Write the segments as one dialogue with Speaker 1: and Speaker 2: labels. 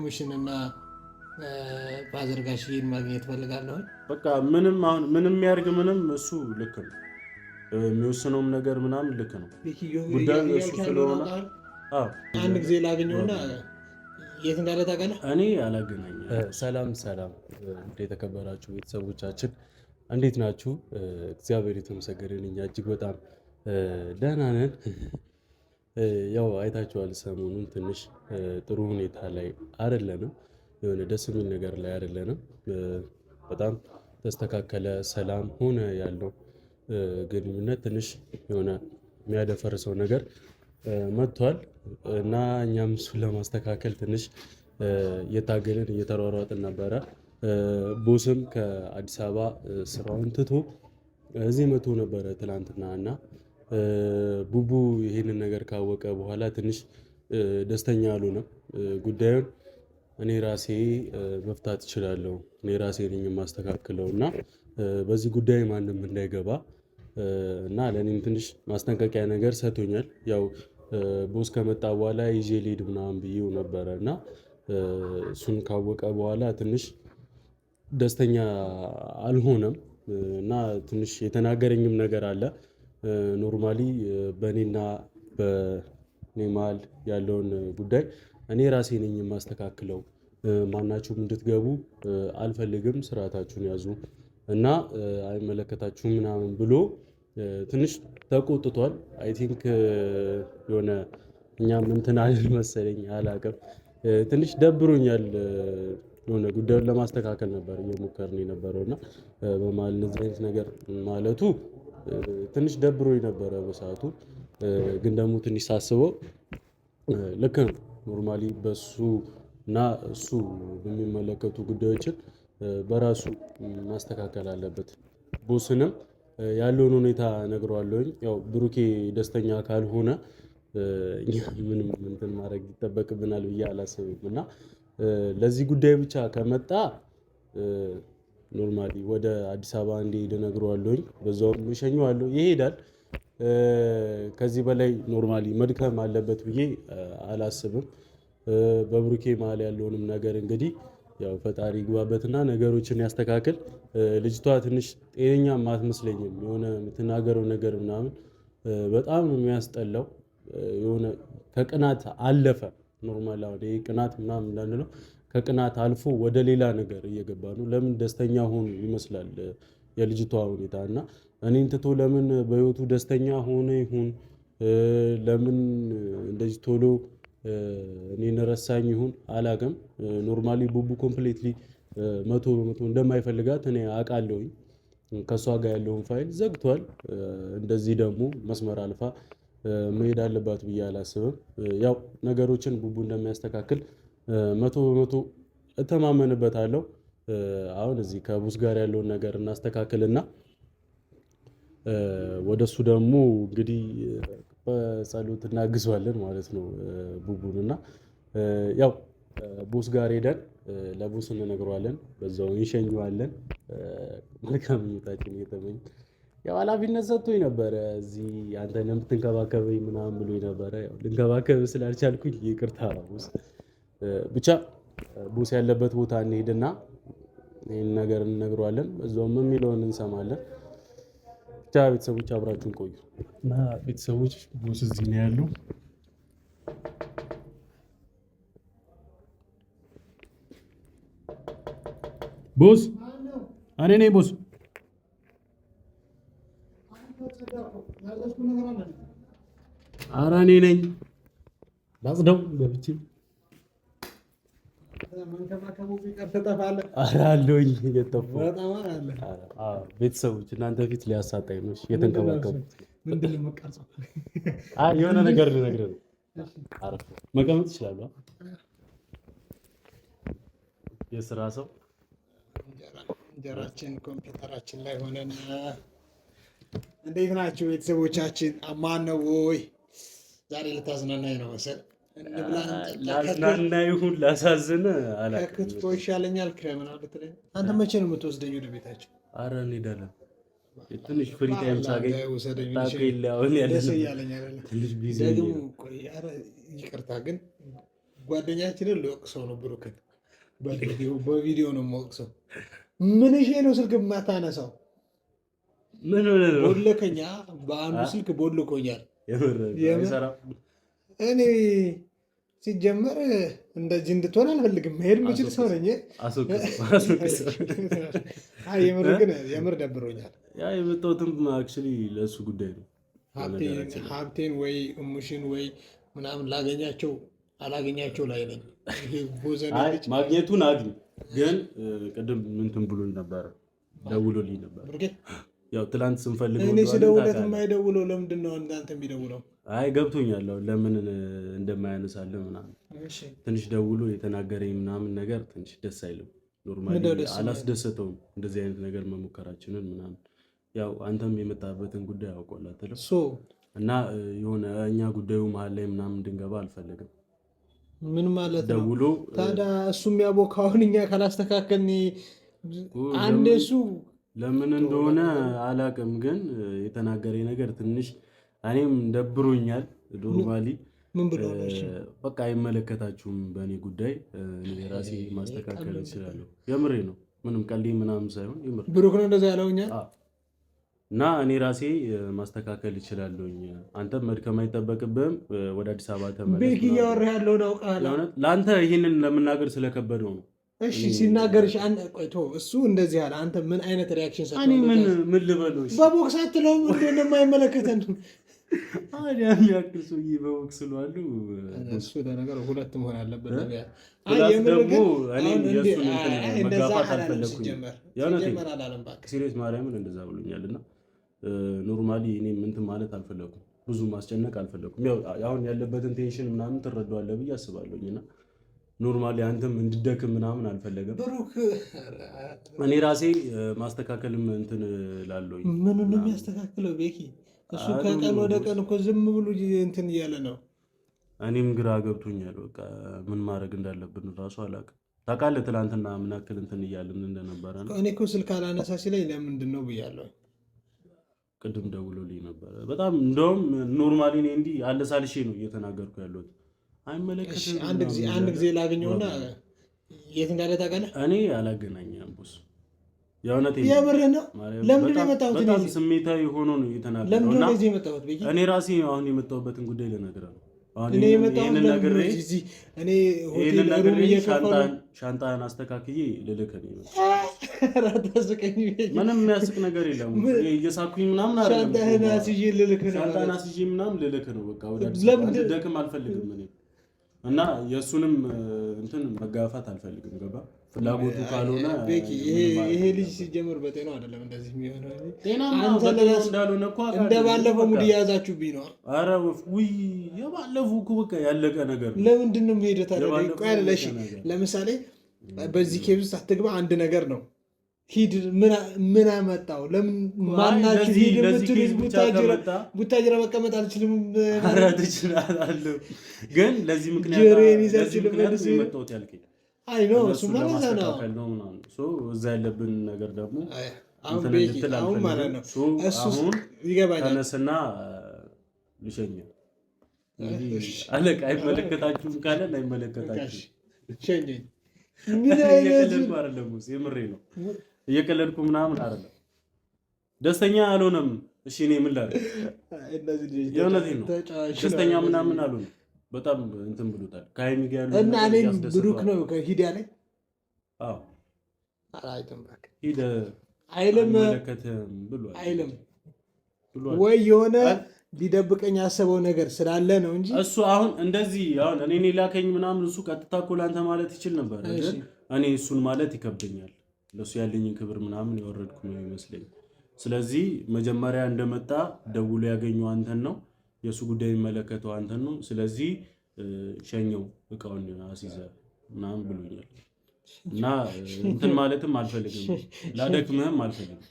Speaker 1: ሙሽንና father ጋሽዬን ማግኘት ፈልጋለሁ።
Speaker 2: በቃ ምንም አሁን ምንም ያርግ ምንም እሱ ልክ ነው የሚወስነውም ነገር ምናምን ልክ ነው። ጉዳዩ እሱ ስለሆነ
Speaker 1: አንድ ጊዜ ላገኘውና የት እንዳለ ታውቃለህ?
Speaker 2: እኔ አላገናኝም። ሰላም ሰላም፣ የተከበራችሁ ቤተሰቦቻችን እንዴት ናችሁ? እግዚአብሔር የተመሰገነ እኛ እጅግ በጣም ደህና ነን። ያው አይታችኋል፣ ሰሞኑን ትንሽ ጥሩ ሁኔታ ላይ አይደለንም። የሆነ ደስ የሚል ነገር ላይ አይደለንም። በጣም ተስተካከለ፣ ሰላም ሆነ ያለው ግንኙነት ትንሽ የሆነ የሚያደፈርሰው ነገር መጥቷል እና እኛም እሱን ለማስተካከል ትንሽ እየታገልን እየተሯሯጥን ነበረ። ቦስም ከአዲስ አበባ ስራውን ትቶ እዚህ መጥቶ ነበረ ትላንትና እና ቡቡ ይሄንን ነገር ካወቀ በኋላ ትንሽ ደስተኛ አልሆነም። ጉዳዩን እኔ ራሴ መፍታት እችላለሁ፣ እኔ ራሴ ነኝ የማስተካክለው እና በዚህ ጉዳይ ማንም እንዳይገባ እና ለእኔም ትንሽ ማስጠንቀቂያ ነገር ሰጥቶኛል። ያው ቦስ ከመጣ በኋላ ይዤ ልሂድ ምናምን ብዬው ነበረ እና እሱን ካወቀ በኋላ ትንሽ ደስተኛ አልሆነም እና ትንሽ የተናገረኝም ነገር አለ። normally በእኔና በእኔ መሀል ያለውን ጉዳይ እኔ ራሴ ነኝ የማስተካክለው፣ ማናችሁም እንድትገቡ አልፈልግም፣ ስርዓታችሁን ያዙ እና አይመለከታችሁም ምናምን ብሎ ትንሽ ተቆጥቷል። I think የሆነ እኛም እንትን አልን መሰለኝ አላቅም። ትንሽ ደብሮኛል። የሆነ ጉዳዩን ለማስተካከል ነበር እየሞከርን የነበረው እና በመሀል እንደዚህ አይነት ነገር ማለቱ ትንሽ ደብሮኝ ነበረ በሰዓቱ። ግን ደግሞ ትንሽ ሳስበው ልክ ነው። normally በሱ እና እሱ በሚመለከቱ ጉዳዮችን በራሱ ማስተካከል አለበት። ቦስንም ያለውን ሁኔታ እነግረዋለሁኝ። ያው ብሩኬ ደስተኛ ካልሆነ እኛ ምንም እንትን ማድረግ ይጠበቅብናል ብዬ አላስብም። እና ለዚህ ጉዳይ ብቻ ከመጣ normally ወደ አዲስ አበባ እንዲሄድ እነግረዋለሁኝ። በዛውም እሸኘዋለሁ፣ ይሄዳል። ከዚህ በላይ normally መድከም አለበት ብዬ አላስብም። በብሩኬ መሀል ያለውንም ነገር እንግዲህ ያው ፈጣሪ ይግባበትና ነገሮችን ያስተካክል። ልጅቷ ትንሽ ጤነኛ አትመስለኝም። የሆነ የምትናገረው ነገር ምናምን በጣም ነው የሚያስጠላው። የሆነ ከቅናት አለፈ። normal አሁን ይሄ ቅናት ምናምን እንዳንለው ከቅናት አልፎ ወደ ሌላ ነገር እየገባ ነው። ለምን ደስተኛ ሆኑ ይመስላል የልጅቷ ሁኔታ እና እኔን ትቶ ለምን በህይወቱ ደስተኛ ሆነ ይሁን ለምን እንደዚህ ቶሎ እኔን ረሳኝ ይሁን አላውቅም። normally ቡቡ completely 100% እንደማይፈልጋት እኔ አውቃለሁኝ። ከእሷ ጋር ያለውን ፋይል ዘግቷል። እንደዚህ ደግሞ መስመር አልፋ መሄድ አለባት ብዬ አላስብም። ያው ነገሮችን ቡቡ እንደሚያስተካክል 100% እተማመንበታለሁ። አሁን እዚህ ከቡስ ጋር ያለውን ነገር እናስተካክልና ወደ እሱ ደግሞ እንግዲህ በጸሎት እናግዘዋለን ማለት ነው ቡቡን እና ያው ቦስ ጋር ሄደን ለቦስ እንነግረዋለን፣ በዛው እንሸኘዋለን። መልካም ምኞታችን እየተመኘን ያው ኃላፊነት ሰጥቶኝ ነበረ እዚህ አንተ የምትንከባከበኝ ምናምን ብሎኝ ነበረ። ያው ልንከባከብ ስላልቻልኩኝ ይቅርታ boss። ብቻ boss ያለበት ቦታ እንሄድና ይህን ነገር እንነግረዋለን፣ በዛውም የሚለውን እንሰማለን። ብቻ ቤተሰቦች አብራችሁን ቆዩ እና ቤተሰቦች boss እዚህ ነው ያሉ። boss እኔ ነኝ boss። ኧረ እኔ ነኝ። ላጽደው ገብቼ ኧረ አለሁኝ እየጠፋሁ ቤተሰቦች እናንተ ፊት ሊያሳጣኝ ነው። እየተንከባከቡ የሆነ ነገር ልነግርህ ነው። መቀመጥ ይችላሉ። የስራ ሰው
Speaker 1: እንጀራችን ኮምፒውተራችን ላይ ሆነን እንዴት ናችሁ ቤተሰቦቻችን? አማን ነው ወይ? ዛሬ ልታዝናናኝ ነው መሰል።
Speaker 2: ላዝናና ይሁን ላሳዝን
Speaker 1: አላውቅም። ከክትፎ ይሻለኛል ከምናምን ልትለኝ። አንተ መቼ ነው የምትወስደኝ ወደ ቤታችን?
Speaker 2: አረ እንሄዳለን። ትንሽ free time ሳገኝ ትንሽ busy
Speaker 1: ደግሞ። ቆይ ኧረ ይቅርታ ግን ጓደኛችንን ልወቅሰው ነው ብሩክን፣ በቪዲዮ ነው የምወቅሰው። ምን ይሄ ነው ስልክ የማታነሳው?
Speaker 2: ምን ሆነህ ነው?
Speaker 1: ቦለከኛ። በአንዱ ስልክ ቦልኮኛል። እኔ ሲጀመር እንደዚህ እንድትሆን አልፈልግም። መሄድ የምችል ሰው ነኝ። የምር ግን የምር ደብሮኛል።
Speaker 2: ያ የመጣሁትም actually ለእሱ ጉዳይ ነው።
Speaker 1: ሀብቴን ወይ እሙሽን ወይ ምናምን ላገኛቸው አላገኛቸው ላይ ነኝ።
Speaker 2: ማግኘቱን አግኝ፣ ግን ቅድም ምንትን ብሎኝ ነበረ፣ ደውሎልኝ ነበር። ያው ትላንት ስንፈልገው
Speaker 1: እኔ ስደውለት የማይደውለው ለምንድን ነው እናንተ የሚደውለው?
Speaker 2: አይ ገብቶኛል፣ ለምን እንደማያነሳልህ ምናምን። ትንሽ ደውሎ የተናገረኝ ምናምን ነገር ትንሽ ደስ አይልም። normally አላስደሰተውም እንደዚህ አይነት ነገር መሞከራችንን ምናምን። ያው አንተም የመጣበትን ጉዳይ አውቋል አትልም እና የሆነ እኛ ጉዳዩ መሀል ላይ ምናምን እንድንገባ አልፈለግም።
Speaker 1: ምን ማለት ነው?
Speaker 2: ደውሎ
Speaker 1: ታዲያ እሱ የሚያቦካውን እኛ ካላስተካከልን አንድ እሱ
Speaker 2: ለምን እንደሆነ አላቅም፣ ግን የተናገረኝ ነገር ትንሽ እኔም ደብሮኛል። normally
Speaker 1: ምን ብሎ
Speaker 2: በቃ አይመለከታችሁም በእኔ ጉዳይ፣ እኔ ራሴ ማስተካከል እችላለሁ። የምሬ ነው፣ ምንም ቀልዴ ምናምን ሳይሆን የምሬ
Speaker 1: ብሩክ ነው እንደዛ ያለው እኛ
Speaker 2: እና እኔ ራሴ ማስተካከል እችላለሁኝ። አንተም መድከም አይጠበቅብህም። ወደ አዲስ አበባ ተመለስ።
Speaker 1: ቤክ እያወራህ ያለውን አውቃለሁ።
Speaker 2: ለአንተ ይህንን ለመናገር ስለከበደው ነው።
Speaker 1: እሺ ሲናገርሽ ቆይቶ እሱ እንደዚህ አለ። አንተ ምን አይነት reaction ሰጠህ?
Speaker 2: እኔ ምን ልበለው?
Speaker 1: በቦክስ አትለውም እንደ እንደማይመለከተን
Speaker 2: ያክል ሰውዬ በቦክስ ለዋሉ።
Speaker 1: እሱ ለነገሩ ሁለት መሆን አለበት።
Speaker 2: ደግሞ እኔም የእሱን መጋፋት አልፈለኩኝም። serious ማርያምን እንደዛ ብሎኛል። እና normally እኔም እንትን ማለት አልፈለኩም፣ ብዙ ማስጨነቅ አልፈለኩም። ያው አሁን ያለበትን tension ምናምን ትረዳዋለህ ብዬ አስባለሁኝ እና normally አንተም እንድደክም ምናምን አልፈለገም።
Speaker 1: ብሩክ
Speaker 2: እኔ ራሴ ማስተካከልም እንትን ላለሁኝ።
Speaker 1: ምን ነው የሚያስተካክለው ቤኪ? እሱ ከቀን ወደ ቀን እኮ ዝም ብሎ እንትን እያለ ነው።
Speaker 2: እኔም ግራ ገብቶኛል። በቃ ምን ማድረግ እንዳለብን እራሱ አላውቅም። ታውቃለህ ትናንትና ምን ያክል እንትን እያልን እንደነበረ ነው።
Speaker 1: እኔ እኮ ስልክ አላነሳ ሲለኝ ለምንድን ነው ብያለሁ።
Speaker 2: ቅድም ደውሎልኝ ነበረ። በጣም እንደውም normally እኔ እንዲህ አለሳልሼ ነው እየተናገርኩ ያለሁት። አይመለከትም።
Speaker 1: አንድ ጊዜ ላገኘውና የት እንዳለ ታውቃለህ?
Speaker 2: እኔ አላገናኘህም boss
Speaker 1: የምርህን ነው? ለምንድን ነው የመጣሁት?
Speaker 2: በጣም ስሜታዊ ሆኖ ነው የተናገረው።
Speaker 1: ለምንድን ነው እዚህ የመጣሁት?
Speaker 2: እኔ ራሴ አሁን የመጣሁበትን ጉዳይ ልነግርህ ነው።
Speaker 1: እኔ የመጣሁት እኔ ሆቴል room እየከፈሉ
Speaker 2: ሻንጣህን አስተካክዬ ልልክህ ነው።
Speaker 1: አታስቀኝ።
Speaker 2: ምንም የሚያስቅ ነገር የለም። እየሳኩኝ ምናምን አይደለም።
Speaker 1: ሻንጣህን አስይዤ ልልክህ ነው።
Speaker 2: ሻንጣህን አስይዤ ምናምን ልልክህ ነው። በቃ ወደ አዲስ አበባ እንድደክም አልፈልግም እኔ እና የእሱንም እንትን መጋፋት አልፈልግም። ገባ ፍላጎቱ ካልሆነ
Speaker 1: ይሄ ልጅ ሲጀምር በጤናው አይደለም እንደዚህ የሚሆነው።
Speaker 2: እንዳልሆነ እኮ
Speaker 1: እንደ ባለፈው mood እየያዛችሁብኝ ነው።
Speaker 2: ኧረ ውይ የባለፈው እኮ በቃ ያለቀ ነገር ነው።
Speaker 1: ለምንድን ነው የምሄደው ታዲያ? ቆይ እሺ፣ ለምሳሌ በዚህ case ውስጥ አትግባ አንድ ነገር ነው። ሂድ ምን አመጣው? ለምን ማናችሁ ሂድ የምትሉት? ቡታጅራ መቀመጥ አልችልም።
Speaker 2: ኧረ ትችላለህ፣ ግን ለዚህ ምክንያት የመጣሁት ያልከኝ
Speaker 1: አይ ነው እሱማ ለዛ ነው።
Speaker 2: እዛ ያለብን ነገር ደግሞ
Speaker 1: አሁን ማለት ነው እሱ ይገባኛል።
Speaker 2: ተነስና ልሸኘው። አለቃ አይመለከታችሁም ካለን አይመለከታችሁም።
Speaker 1: ሸኘኝ።
Speaker 2: እየቀለድኩ አይደለም፣ የምሬ ነው። እየቀለድኩ ምናምን አይደለም። ደስተኛ አልሆነም። እሺ እኔ ምን ላድርግ? የእውነቴን ነው። ደስተኛ ምናምን አልሆነም። በጣም እንትን ብሎታል። ከሀይሚ ጋር ያለው
Speaker 1: እና እኔም ብሩክ ነው ሂድ ያለኝ።
Speaker 2: አዎ ሂድ
Speaker 1: አይልም
Speaker 2: አይልም
Speaker 1: ወይ የሆነ ሊደብቀኝ ያሰበው ነገር ስላለ ነው እንጂ
Speaker 2: እሱ አሁን እንደዚህ አሁን እኔ ላከኝ ምናምን እሱ ቀጥታ እኮ ለአንተ ማለት ይችል ነበር። ግን እኔ እሱን ማለት ይከብደኛል። ለእሱ ያለኝን ክብር ምናምን የወረድኩ ነው ይመስለኝ። ስለዚህ መጀመሪያ እንደመጣ ደውሎ ያገኘው አንተን ነው። የእሱ ጉዳይ የሚመለከተው አንተን ነው። ስለዚህ ሸኘው እቃውን አስይዘ ምናምን ብሎኛል። እና እንትን ማለትም አልፈልግም፣ ላደክምህም አልፈልግም።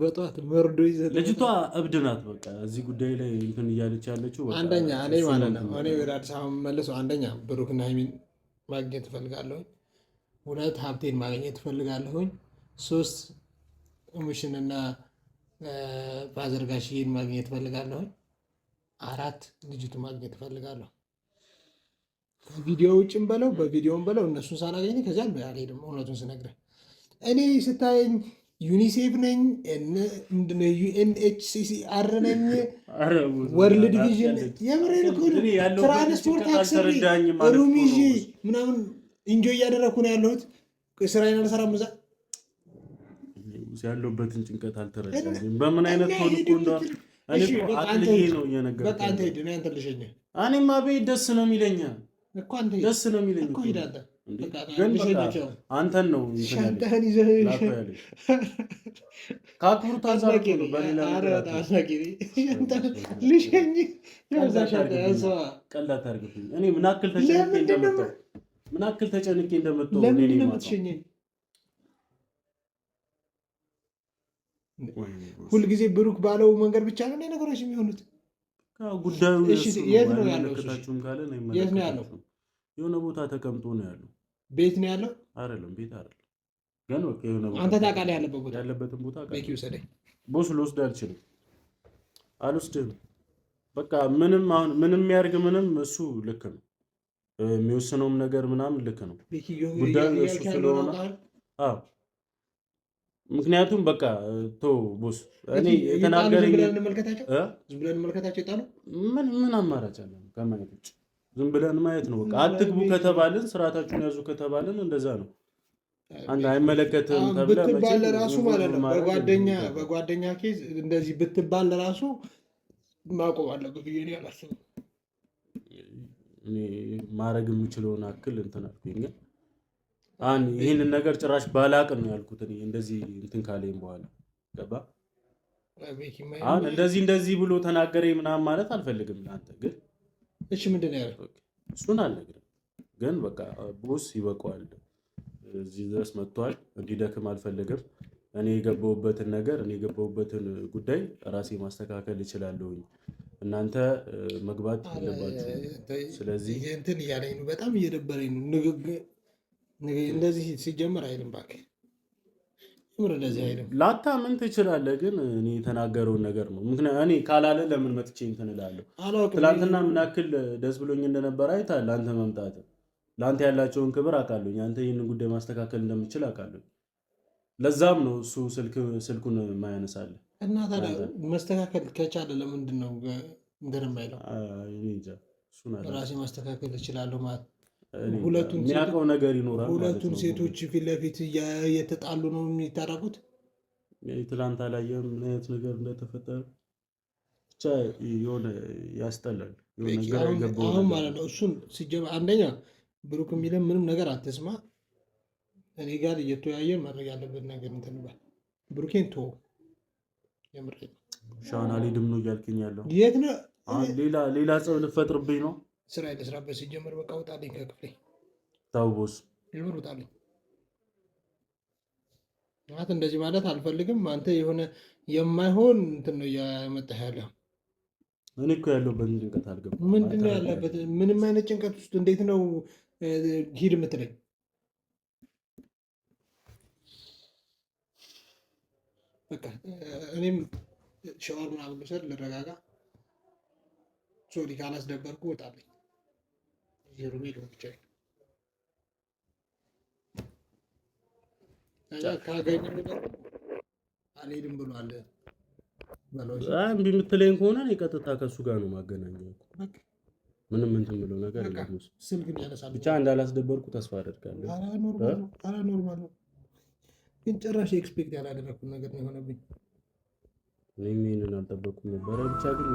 Speaker 1: በጠዋት መርዶ ይዘህ
Speaker 2: ልጅቷ እብድ ናት። በቃ እዚህ ጉዳይ ላይ እንትን እያለች ያለችው
Speaker 1: አንደኛ እኔ ማለት ነው። እኔ ወደ አዲስ አበባ መመለሰው አንደኛ ብሩክና ሀይሚን ማግኘት እፈልጋለሁኝ። ሁለት ሀብቴን ማግኘት እፈልጋለሁኝ። ሶስት ሙሽንና father ጋሽዬን ማግኘት እፈልጋለሁኝ። አራት ልጅቱ ማግኘት እፈልጋለሁ። ከቪዲዮ ውጭም በለው በቪዲዮም በለው እነሱን ሳላገኝ ከዚያ አልሄድም። እውነቱን ስነግርህ እኔ ስታየኝ ዩኒሴፍ ነኝ፣ UNHCR ነኝ፣ World Vision፣ የምሬን እኮ ነው። ትራንስፖርት አክስሬ room ይዤ ምናምን enjoy እያደረግኩ ነው ያለሁት። ስራዬን አልሰራም እዛ
Speaker 2: ያለሁበትን ጭንቀት አልተረዳኝም። በምን አይነት ሆን እኮ እንደሆነ ነው እየነገርኩህ።
Speaker 1: በቃ አንተ ሂድ፣ እኔ አንተን ልሸኝህ።
Speaker 2: እኔማ ብሄድ ደስ ነው የሚለኝ
Speaker 1: እኮ አንተ ሂድ፣
Speaker 2: ደስ ነው የሚለኝ
Speaker 1: እኮ ሂድ አንተ።
Speaker 2: ግን አንተን ነው
Speaker 1: ሻንጣህን ይዘህ
Speaker 2: ከአክብሮት አንፃር ነው። በሌላ
Speaker 1: ልሸኝህ።
Speaker 2: ቀልድ አታርግብኝ። እኔ ምን ያክል ተጨንቄ እንደመጣሁ ምን ያክል ተጨንቄ እንደመጣሁ
Speaker 1: ለምንድን ነው የምትሸኘኝ? ሁልጊዜ ብሩክ ባለው መንገድ ብቻ ነው ነገሮች የሚሆኑት።
Speaker 2: ጉዳዩ
Speaker 1: የት ነው ያለው? የት ነው ያለው?
Speaker 2: የሆነ ቦታ ተቀምጦ ነው ያለው።
Speaker 1: ቤት ነው ያለው?
Speaker 2: አይደለም፣ ቤት አይደለም። ግን በቃ የሆነ ቦታ
Speaker 1: አንተ ታውቃለህ ያለበት ቦታ፣
Speaker 2: ያለበትን ቦታ
Speaker 1: ቤት ይውሰደኝ።
Speaker 2: boss ልወስድ አልችልም፣ አልወስድህም። በቃ ምንም አሁን ምንም ያርግ ምንም፣ እሱ ልክ ነው የሚወስነውም ነገር ምናምን ልክ ነው። ጉዳዩ እሱ ስለሆነ አዎ ምክንያቱም በቃ ቶ boss እኔ የተናገረኝ
Speaker 1: ዝም ብለን እንመልከታቸው። ይጣሉ
Speaker 2: ምን ምን አማራጭ አለ ከማየት ውጭ? ዝም ብለን ማየት ነው። በቃ አትግቡ ከተባልን ስርዓታችሁን ያዙ ከተባልን እንደዛ ነው። አንድ አይመለከትም ተብለህ
Speaker 1: ብትባል ለራሱ ማለት ነው በጓደኛ በጓደኛ case እንደዚህ ብትባል ለራሱ ማቆም አለበት ብዬ እኔ አላስብም።
Speaker 2: እኔ ማድረግ የምችለውን አክል እንትን አልኩኝ ግን ይህንን ነገር ጭራሽ ባላቅ ነው ያልኩት። እኔ እንደዚህ እንትን ካለኝ በኋላ ገባ። አሁን እንደዚህ እንደዚህ ብሎ ተናገረኝ ምናምን ማለት አልፈልግም ለአንተ ግን።
Speaker 1: እሺ ምንድን ነው ያልኩት?
Speaker 2: እሱን አልነግርም፣ ግን በቃ boss ይበቃዋል። እዚህ ድረስ መጥቷል። እንዲደክም አልፈልግም። እኔ የገባሁበትን ነገር እኔ የገባሁበትን ጉዳይ ራሴ ማስተካከል እችላለሁኝ። እናንተ መግባት አለባችሁ። ስለዚህ
Speaker 1: እንትን እያለኝ ነው፣ በጣም እየደበረኝ ነው ንግግር እንደዚህ ሲጀመር አይልም። እባክህ ምር እንደዚህ አይልም።
Speaker 2: ላታምን ትችላለህ፣ ግን እኔ የተናገረውን ነገር ነው። ምክንያቱም እኔ ካላለ ለምን መጥቼ እንትን እላለሁ? ትናንትና ምን ያክል ደስ ብሎኝ እንደነበረ አይተሃል። አንተ መምጣት ለአንተ ያላቸውን ክብር አውቃለሁኝ። አንተ ይህንን ጉዳይ ማስተካከል እንደምችል አውቃለሁኝ። ለዛም ነው እሱ ስልኩን የማያነሳልህ።
Speaker 1: እና ታዲያ መስተካከል ከቻለ ለምንድን ነው እንትን የማይለው? ራሴ ማስተካከል እችላለሁ ማለት
Speaker 2: የሚያውቀው ነገር ይኖራል።
Speaker 1: ሁለቱን ሴቶች ፊት ለፊት እየተጣሉ ነው የሚታረቁት።
Speaker 2: ትላንት አላየህም ምን አይነት ነገር እንደተፈጠረ? ብቻ የሆነ ያስጠላል።
Speaker 1: አሁን ማለት ነው እሱን ሲጀመር አንደኛ ብሩክ የሚለን ምንም ነገር አትስማ። እኔ ጋር እየተወያየን ማድረግ ያለበት ነገር እንትን በል። ብሩኬን ተወው። የምሬን
Speaker 2: ሻና አልሄድም ነው እያልከኝ ያለው?
Speaker 1: የት ነው?
Speaker 2: ሌላ ጸብ ልፈጥርብኝ ነው
Speaker 1: ስራ ልስራበት። ሲጀምር በቃ ውጣልኝ ከክፍሌ።
Speaker 2: ተው boss፣
Speaker 1: የምር ውጣልኝ። ማለት እንደዚህ ማለት አልፈልግም። አንተ የሆነ የማይሆን እንትን ነው እያመጣህ ያለው።
Speaker 2: እኔ እኮ ያለሁበትን ጭንቀት አልገባም።
Speaker 1: ምንድን ነው ያለበት? ምንም አይነት ጭንቀት ውስጥ እንዴት ነው ሂድ የምትለኝ? በቃ እኔም ሻወር ምናምን ልውሰድ፣ ልረጋጋ። sorry ካላስደበርኩ እወጣለሁ። room ኤ ልሆን ብቻዬን ካገኘሁ አልሄድም ብሏል።
Speaker 2: እምቢ የምትለኝ ከሆነ እኔ ቀጥታ ከእሱ ጋር ነው ማገናኘው። ምንም እንትን ብለው ነገር የለም። ብቻ እንዳላስደበርኩ ተስፋ አደርጋለሁ።
Speaker 1: ኧረ normal ነው፣ ግን ጭራሽ expect ያላደረግኩት ነገር ነው የሆነብኝ።
Speaker 2: እኔም ይሄንን አልጠበቅኩም ነበረ። ብቻ ግን